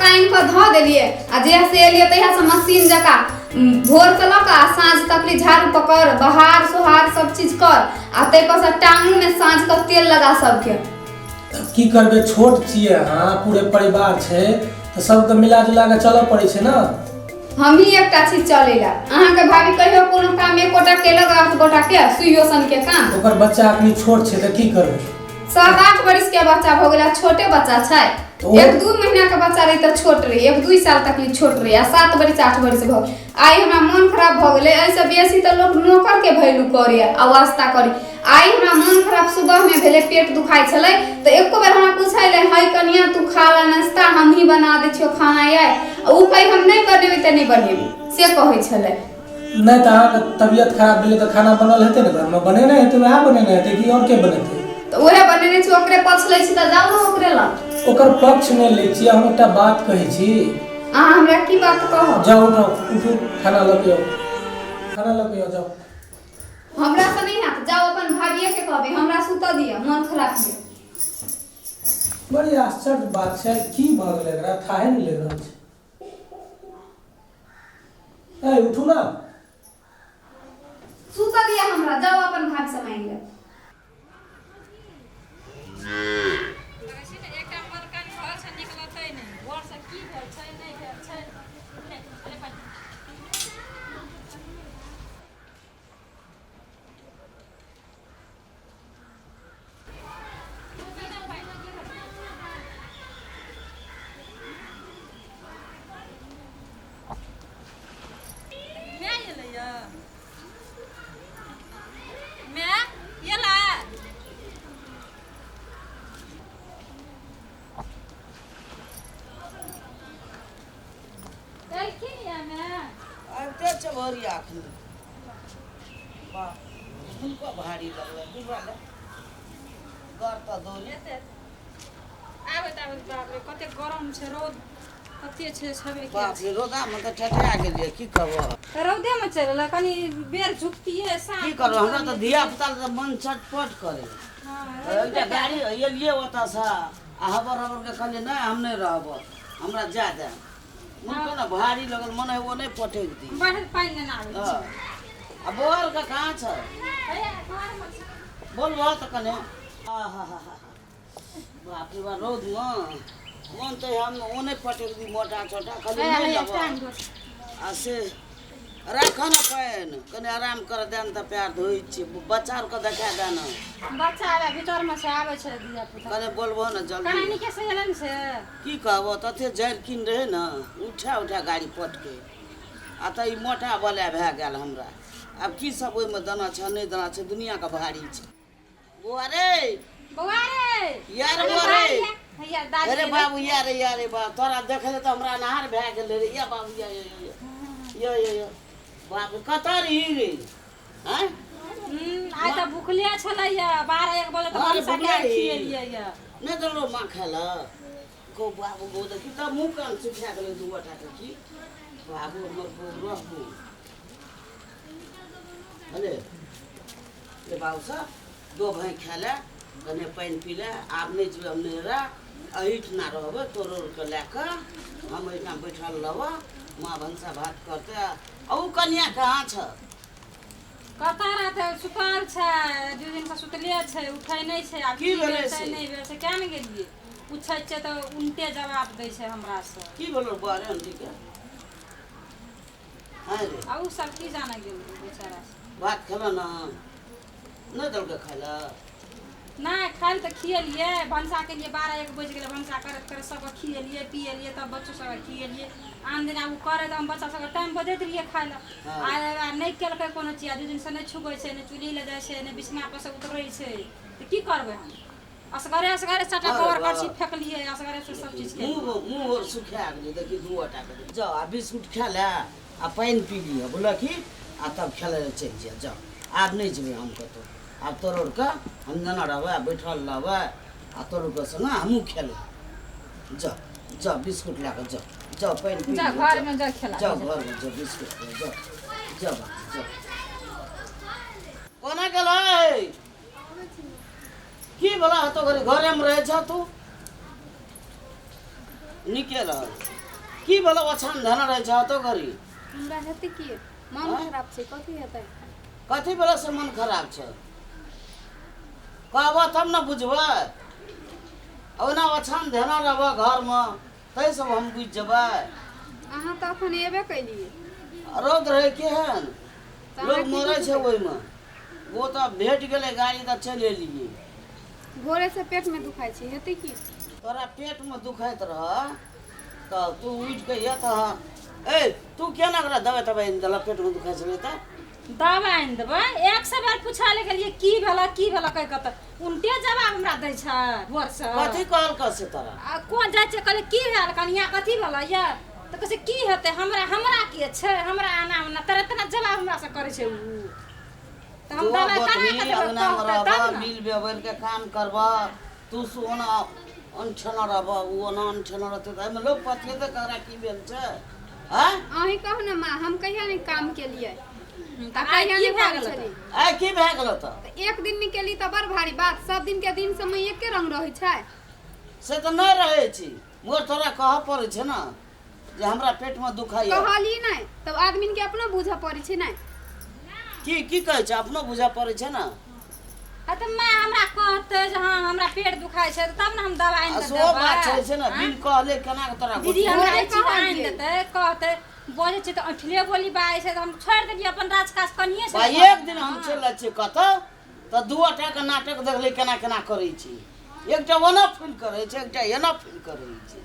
कऽ आनि कऽ धऽ देलियै आ जहिया से एलियै तहिया से मशीन जकाँ भोर से लऽ कऽ आ साँझ तक ले झाड़ू पकड़ बहार सोहार सब चीज कर आ ताहि पर से टांगू में साँझ कऽ तेल लगा सबके। तब की करबै, छोट छियै अहाँ, पूरे परिवार छै तऽ सबके मिला जुला कऽ चलऽ पड़ै छै ने। हमही एकटा छी चलै ला, अहाँके भाभी कहियो कोनो काम एकोटा केलक 8 गोटा के सुइयो सन के काम? ओकर बच्चा अखनी छोट छै तऽ की करबै? 7-8 बरिस के बच्चा भऽ गेल, छोटे बच्चा छै। 1-2 महीना के बच्चा रही तऽ छोट रही, 1-2 साल तक ई छोट रही, आ 7 बरिस 8 बरिस भऽ गेल। आइ हमरा मोन खराब भऽ गेलै। एहिसँ बेसी तऽ लोक नौकर के वैल्यू करे आ वास्ता करे। आइ हमरा मोन खराब सुबह में भेलै, पेट दुखाइ छलै, तऽ एको बेर हमरा पूछै ले है कनिया तू खा ला नाश्ता, हमही बना दै छियौ खाना आइ, आ ओ कहै हम नहि बनेबै तऽ नहि बनेबै, से कहै छलै। नहि तऽ अहाँके तबियत खराब भेलै तऽ खाना बनल हेतै ने घरमे? बनेने हेतै, वएह बनेने हेतै कि आओर के बनेतै? तऽ उएह बनेने छी, ओकरे पक्ष लै छी तऽ जाउ ने ओकरे लग। ओकर पक्ष नहि लै छी, हम एकटा बात कहै छी। अहाँ हमरा की बात कहब? जाउ, उठाउ, उठू, खाना लऽ के आउ, खाना लऽ के आउ, जाउ। हमरा से नहीं हैत, जाउ अपन भाभिये के कहबै, हमरा सुतऽ दिअ, मन खराब यऽ। बड़ी आश्चर्य बात छै, की भऽ गेलै एकरा, थाहे नहि लागि रहल छै। ए उठू ना। सुतऽ दिअ हमरा, जाउ अपन भाभी से मांगि लेब। एकटा मलकान घर से निकलतै नहि, घर से की भेल छै नहि भेल छै नहि। अरे पानि। माय एलैया, माय एलै। एलखिन या माय? आबिते छै भरिया एखन। बाप, हुनको भारी लगलै डुबा ले घर तऽ दौड़ी आबैत आबैत। बाप रे, कते गरम छै, रौद कते छै छबे के। बाप रे, रौदामे तऽ ठठा गेलियै, की कहबो। तऽ रौदेमे चलि एलै, कनि बेर झुकतियै साँझ। की करबै, हमरा तऽ धिया पुता तऽ मन चटपट करे। एकटा गाड़ी एलियै ओतऽसँ आ हबर हबर के कहलियै नहि, हम नहि रहब, हमरा जाय दे। मन केना भारी लगल, मन है ओ नहि पटकि दी। बाढ़ि पानि लेने आबै हँ आ बोर के कहाँ छै? छै। बोलबह तऽ कने। आहा, बाप रे बाप, रौदमे मन तऽ हम ओ नहि पटकि दी, मोटा छोटा खाली नहि लेबह आ से राखऽ ने पानि, कनि आराम कर दे ने तऽ पैर धोइ छियै, बच्चा आरके देखा दे ने। बच्चा आबे भीतरमे छै, आबै छै धिया पुता। कने बोलबहो ने कना जल्दी। नीके से एलै ने से। की कहबो, तते जरकिन रहै ने, उठा उठा गाड़ी पटके आ तऽ ई मोटा बला भए गेल हमरा। आब की सब ओहिमे देना छै नहि देना छै, दुनियाके भारी छै। बौआ रे, बौआ रे, यार अरे बौआ रे, हैया दादी। अरे बाबू, या रे, या रे बाबू, तोरा देखले तऽ हमरा नहार भए गेलै रे। या बाबू, या या या या या या बाप रे, कतऽ रही रे? आँय? आइ तऽ भुखले छलैया, 12-1 बजे तऽ अरे भनसा भुखले कए रही। खिएलियै या। नहि देलौ माँ खाय लए गो बाबू गो? देखी तऽ मुँह कान सुखा गेलै दू गोटाके। की बाबू हमर गो रहबू। अरे रे बाबू सब, दो भाई खाय लए, कने पानि पी ले। आब नहि जेबै हम नैहरा, एहिठिना रहबै। तोरो आरके लए कऽ हम एहिठाम बैठल रहबऽ, माँ भनसा भात करतै। आ ओ कनिया कहाँ छ? कतऽ रहतै, सुतल छै, 2 दिनसँ सुतले छै, उठै नहि छै। आब की की भेलै भेल छै से? नहि भेल छै, किया ने गेलियै? पूछै छियै तऽ उल्टे जवाब दै छै हमरासँ। की भेलौ बौआ रे आंटीके? हँ रे। आ ओ सब की जाने गेलै बेचारा से। भात खेलऽ ने? नहि देलकै खाय लए? नहि, खाय लए तऽ खिएलियै, भनसा केलियै, 12-1 बजि गेलै भनसा करैत करैत। सबके खिएलियै पिएलियै, तब बच्चो सबके खिएलियै। आन दिना ओ करै तऽ हम बच्चा सबके टाइम पर दैत रहियै खाय लए। आइ नहि केलकै कोनो चीज, आ 2 दिनसँ नहि छुबै छै, नहि चूल्ही लए जाइ छै, नहि बिछना पर से उतरै छै, तऽ की करबै हम? असगरे असगरे चारिटा अरे गोबर वाह। करछी फेकलियै, असगरे से सब चीज केलियै। मुँह मुँह आओर सुखा गेलै। देखी दू गोटाके। जाउ आ बिस्कुट खा ले आ पानि पी लिअ, बुझलऽ की, आ तब खेलै लए चलि जाह। जाउ, आब नहि जेबै हम कतहु। आब तोरो आरके हम जेना रहबै आ बैठल रहबै आ तोरो आरके संगे हमहूँ खेलबै। जाउ जाउ, बिस्कुट लए कऽ जाउ, जाउ, पानि पी जा लिअ। घरमे जा, खेला। जाउ घरमे जाउ, बिस्कुट खा जाउ, जाउ बाबू जाउ। कोना गेलै? की भला हेतौ? घरे घरेमे रहै छह तू, नीके रह। की भेलौ ओछान धेने रहै छ अतो घड़ी? हमरा हेतै की, मन खराब छै, कथी हेतै? कथी भेलौ से मन खराब छै? कहबह तब ने बुझबै। ओना ओछान धेने रहबह घरमे तै सब हम बुझि जेबै। अहाँ तऽ अखन एबे कैलियै। रौद रहै केहन, तऽ अहाँ लोग की मरै छै बुझबै? ओहिमे। ओ तऽ भेट गेलै गाड़ी तऽ चलि एलियै। भोरेसँ पेटमे दुखाइ छै, हेतै की? तोरा पेटमे दुखाइत रह तऽ तू उठि कऽ एतऽ। ए तू केना ओकरा दवाइ तवाइ आनि देलक पेटमे दुखाइ छलै तऽ? दवाइ आनि देबै? एक सए बेर पूछऽ लए गेलियै की भेलऽ की भेलऽ कहि कऽ तऽ उल्टे जवाब हमरा दै छै भोरसँ। कथी कहलकऽ से तोरा? आ कोन जाइ छियै, कहलियै की भेल कनिया, कथी भेलै यऽ? तऽ कहै छै की हेतै हमरा, हमरा के छै, हमरा एना ओना तरह तरह जवाब हमरा से करै छै उ। तऽ हम जो दवाइ करा गोतनी कऽ देबै अङ्गनामे कहतै रहबह, तब ने। मिल व्यवहारके काम करबह, तू सु ओना अनठेना रहबह, ओ ओना अनठेना रहतै तऽ एहिमे लोक पतिएतै ककरा की भेल छै? आँय? अहीं कहू ने माँ, हम कहिया नहि काम केलियै? तऽ आ आइ कहिया की नहि भए करै गेल छलियै? तऽ? आइ की भए गेलौ तऽ? तऽ एक दिन निकलली तऽ बड़ भारी बात, सब दिन के दिन समय एके रंग रहै छै? से तऽ नहि रहै छी, मगर तोरा कहऽ पड़ै छै ने जे हमरा पेटमे दुखाइए। कहली नहि तब आदमी के अपनो बुझऽ पड़ै छै ने। की की कहै छै? अपनो बुझऽ पड़ै छै ने। आ तऽ माय हमरा कहतै जे हँ हमरा पेट दुखाइ छै तब ने हम दवाइ आनि आ कऽ सेहो बात देबै। छै छै ने, बिन कहले केना कऽ तोरा दीदी गोतिया हमरा भोरे ई चीज आनि कहलियै। देतै कहतै, बजै छै तऽ ऐठले बोली बाजै छै तऽ हम छोड़ि देलियै अपन राज काज कनिये छै। भाइ एक दिन हम चलि जाइ छियै कतऽ तऽ दू टाके नाटक देखली केना केना करै छै। एकटा ओना फील करै छै, एकटा एना फील करै छै।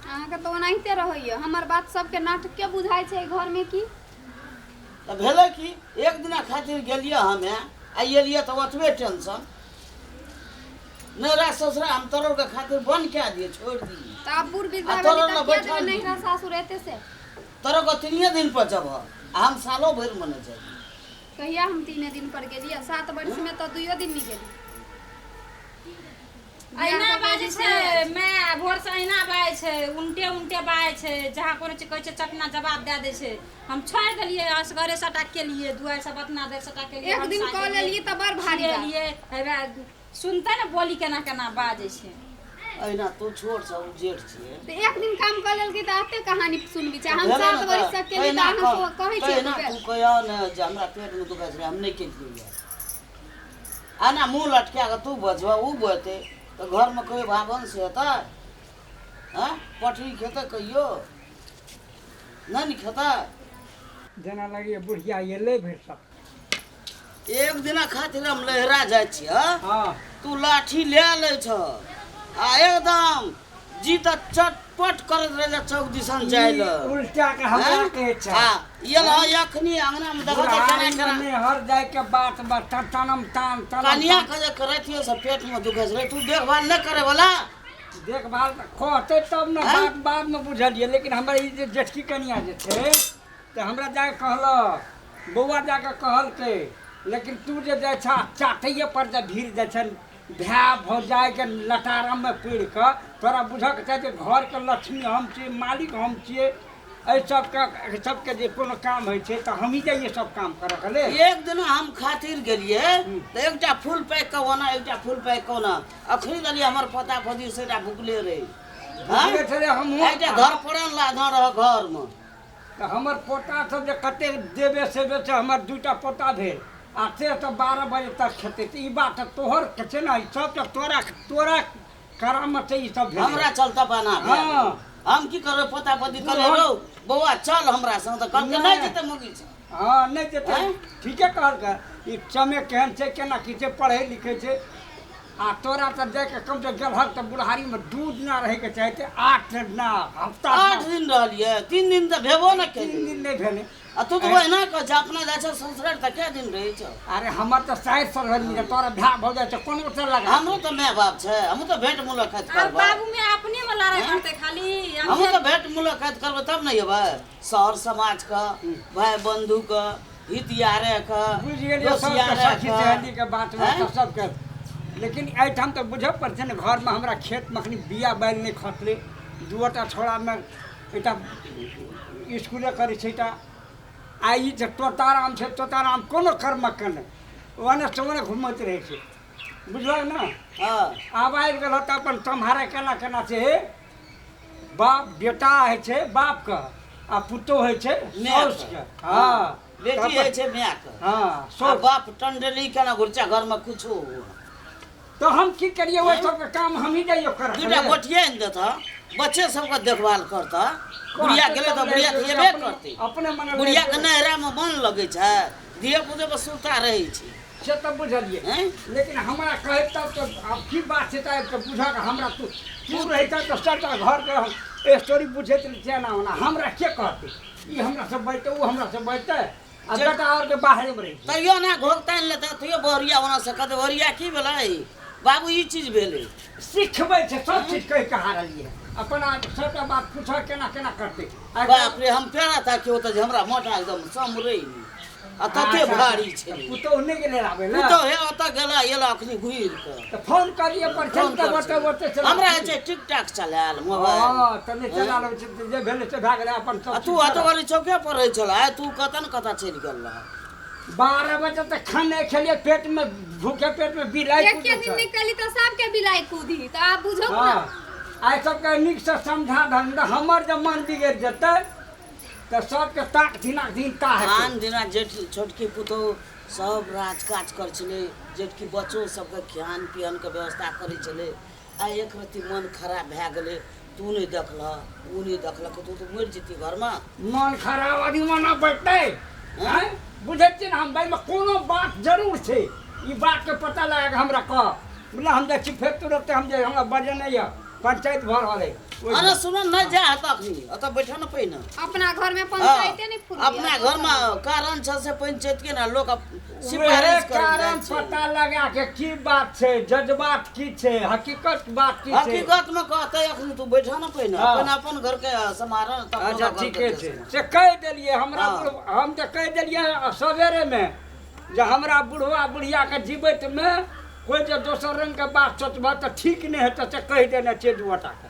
अहाँके तऽ ओनाहिते रहैया, हमर बात सबके नाटके बुझाइ छै घरमे की? तऽ भेलै कि एक दिना खातिर गेलियै हमे आ एलियै तऽ ओतबे टेंशन। नैहरा ससुरा हम तोरोके खातिर बन्द कए दियै, छोड़ि दियै। तऽ आब बूढ़ वृद्धा आ भेली तोरो तऽ लग किया बैठल जेबै नैहरा छी। सासुर एते से? तोरोके तीनिए दिन पर जबह आ हम सालो भरिमे नहि जेबै। कहिया हम तीने दिन पर गेलियै? 7 वर्षमे तऽ 2 दिन नहि गेलियै। अहिना बियाह कऽ बाजै के छै माय, भोरसँ अहिना बाजै छै, उल्टे उल्टे बाजै छै। जहाँ कोनो चीज कहै छै चटना जवाब दए दै छै। हम छोड़ि देलियै, असगरे सबटा केलियै, दुआरि सब अपना देर सबटा केलियै। एक दिन भनसा कऽ केलियै, लेलियै तऽ बड़ भारी बात। खिएलियै। हेबे सुनतै ने बोली केना केना बाजै छै। अहिना तू छोट छ, ओ जेठ छियै। तऽ एक दिन काम कऽ लेलकै तऽ एते कहानी सुनबी छै? हम भेलै 7 ने वर्ष तऽ से केली तऽ तहिना अहाँ कह कहै छियै तहिना एते तू कहियो ने जे हमरा पेटमे दुखाइ छलै हम नहि केलियै। आना मुँह लटका कऽ तू बजबह ओ बजतै तऽ घरमे कहियो भावनसँ हेतै? हँ, पटरी खेतै कहियो नहि ने खेतै। जेना लगैए बुढ़िया एलै भरिसक। एक दिना खातिर हम लहरा जाइ छियै। हँ। तू लाठी लए लै छ आ एकदम जी तऽ चटपट करैत रहै छै चौक दिसन जाइ लए। उल्टा के हमरा कहै छै। हँ, एल हँ एखनी अङ्गनामे देखो तऽ केना केना नैहर जाय के बात बा तनम तान तनम। कनिया के जे करैतियो से पेटमे दुखै छलै, तू देखभाल नहि करे वाला? देखभाल तऽ कहतै तब ने। आँय? बात बादमे बुझलियै, लेकिन हमर ई जे जेठकी कनिया जे छै तऽ हमरा जाके कहलक, बौआ जाके कहलकै, लेकिन तू जे जाइ छह चाटैए पर जे भीड़ जाइ छै भाय भौजाइके लटारममे पड़ि कऽ, तोरा बुझऽके चाही जे घरके लक्ष्मी हम छियै, मालिक हम छियै। एहि सबके एहि सबके जे कोनो काम होइ छै तऽ हमही जाइए सब काम करऽके लेल। एक दिन हम खातिर गेलियै तऽ एकटा फूल पैक कऽ ओना, एकटा फूल पैक कऽ ओना अखनी देलियै। हमर पोता पोती सेटा भुखले रहै। हँ? भुखले छलै हमहूँ। एकटा घर पड़ल लाधल रह घरमे। तऽ हमर पोता सब जे कतेक देबे सेबे से हमर 2टा पोता भेल आ से तऽ 12 बजे तक खेतै। तऽ ई बात तऽ तोहर के छै ने, ई सब तऽ तोरा तोरा करामत छै ई सब भेलै। हमरा चलता बना भए हँ। गेलै। हम की करबै? पोता पोती कहलियै रौ बौआ चल हमरा संग, तऽ कहलकै नहि जेतै मुगी छै। हँ, नहि जेतै। आँय? ठीके कहलकै। ई समय केहन छै, केना की छै, पढ़ै लिखै छै आ तोरा तऽ जाइके कमसँ गेलहक तऽ बुढ़ारीमे 2 दिना रहैके चाही तऽ 8 दिना हफ्ता 8 दिन रहलियै, 3 दिन तऽ भेबो ने 3 केलियै। दिन नहि भेलै। आ तू तऽ ओहिना कहै छ, अपना जाइ छ ससुरारि तऽ कए दिन रहै छ? अरे हमर तऽ 60 साल भेल, तोरा भाय भौजाइ छै कोनो से लगा? हमरो तऽ माय बाप छै, हमहूँ तऽ भेंट मुलाकात आब करबै। बाबू में अपने में लड़ाइ करतै खाली। हमहूँ तऽ भेंट मुलाकात करबै तब ने एबै। शहर समाजके, भाय बन्धुके, हित यारेके, बुझि गेलियै दोस्त सबके सखी यारेके। सहेलीके बात हैं? तऽ सबके, लेकिन एहिठाम तऽ बुझऽ पड़ै छै ने। घरमे हमरा खेतमे अखनी बिया बैल नहि खसलै। 2टा छोड़ामे एकटा इसकुले करै छै एकटा, आ ई जे तोताराम छै, तोताराम कोनो कर्मक नहि, ओने से ओने घुमैत रहै छै, बुझलक ने? हँ। आब आबि गेल तऽ अपन सम्हारे केना केना छै हे। बाप बेटा होइ छै बापके आ पुतोह होइ छै साउसके। हँ, बेटी होइ छै मायके। हँ, आ बाप टंडली केना घुरचा घरमे कुछो। तऽ हम की करियै, ओहि सबके काम हमही जाइयो करऽ। दूटा गोटिए आनि देतऽ, बच्चे सबके देखभाल करतऽ। बुढ़िया गेलै तऽ बुढ़िया तऽ एबे करतै। अपने मन बुढ़ियाके नहरामे मन लगै छै, धिया पुते पर सुरता रहै छै। से तऽ बुझलियै, लेकिन हमरा कहै तब तऽ आब की बात छै, तऽ आबिकऽ बुझऽ हमरा। तू तू रहितऽ तऽ सबटा घरके हम स्टोरी बुझैत रहितियै। एना ओना हमरा के कहतै? ई हमरा से बजतै, ओ हमरा से बजतै, आ बेटा आओरके बाहरेमे रहै छै। तैयो ना घोघ तानि लेतै, तैयो बहरिया ओना से कहतै, बहरिया की भेलै बाबू, ई चीज भेलै। सिखबै छै सब चीज, कहि कऽ हारलियै अपन। आब सबटा बात पूछऽ, केना केना करतै। बाप रे, हम पेड़ा ताकि ओतऽ जे हमरा मोटा एकदम समरै आ तते भारी छै। पुतोहु नहि गेलै आबै लए? पुतोहु हे ओतऽ गेला, एला अखनी घुरि कऽ। तऽ फोन करियै पर फोन तऽ कर ओतऽ ओतऽ चला। हमरा होइ छै टिक टाक चलायल मोबाइल। हँ, तऽ नहि चला लै छै, जे भेलै से भए गेलै अपन सब। आ तू ओतऽ वाली चौके पर रहै छल, आइ तू कतऽ ने कतऽ चलि गेल रह। 12 बजे तक खाने खेलियै, पेट में भूखे पेट में बिलाइ एके कूदै दिन छै। निकली तऽ सबके बिलाइ कूदी, तऽ आब बुझौ ने। हँ, आइ सबके नीकसँ समझा दहन, तऽ हमर जे मन बिगड़ि जेतै तऽ सबके ताक धिनाक धिनता हेतै। आन दिना जेठ छोटकी पुतोहु सब राज काज करै छलै, जेठकी बच्चो सबके खान पियनके व्यवस्था करै छलै। आ एक रत्ती मन खराब भए गेलै, तू नहि देखलह, ओ नहि देखलक, तू तऽ मरि जेती घरमे। मन खराब आदमी मना बैठतै? आँय, बुझै छियै ने हम, एहिमे कोनो बात जरूर छै। ई बातके पता लगा कऽ हमरा कह। बुझल, हम जाइ छी फेर तुरन्ते, हम जे हमरा बजेने यऽ, पंचायत भऽ रहल अइ। अरे सुन, नहि जा हेतऽ अखनी, ओतऽ बैठऽ ने पहिने। अपना घर में पंचायते नहि फुरैया। अपना घरमे कारण छ से पंचायत के ने लोक उएह सिफारिश करैत कारण जाइ छै। पता लगा के की बात छै, जज्बात की छै, हकीकत बात की छै। हकीकत में कहते, अखनी तू बैठऽ ने पहिने। हँ। अपन अपन घर के सम्हार। अच्छा, ठीके छै, से कहि देलियै हमरा। हँ। हम तऽ कहि देलियै सवेरेमे जे हमरा बुढ़वा बुढ़ियाके जीवैतमे कोइ जे दोसर रङ्गके बात सोचबह तऽ ठीक नहि हेतै, से कहि देने छियै दू गोटाके।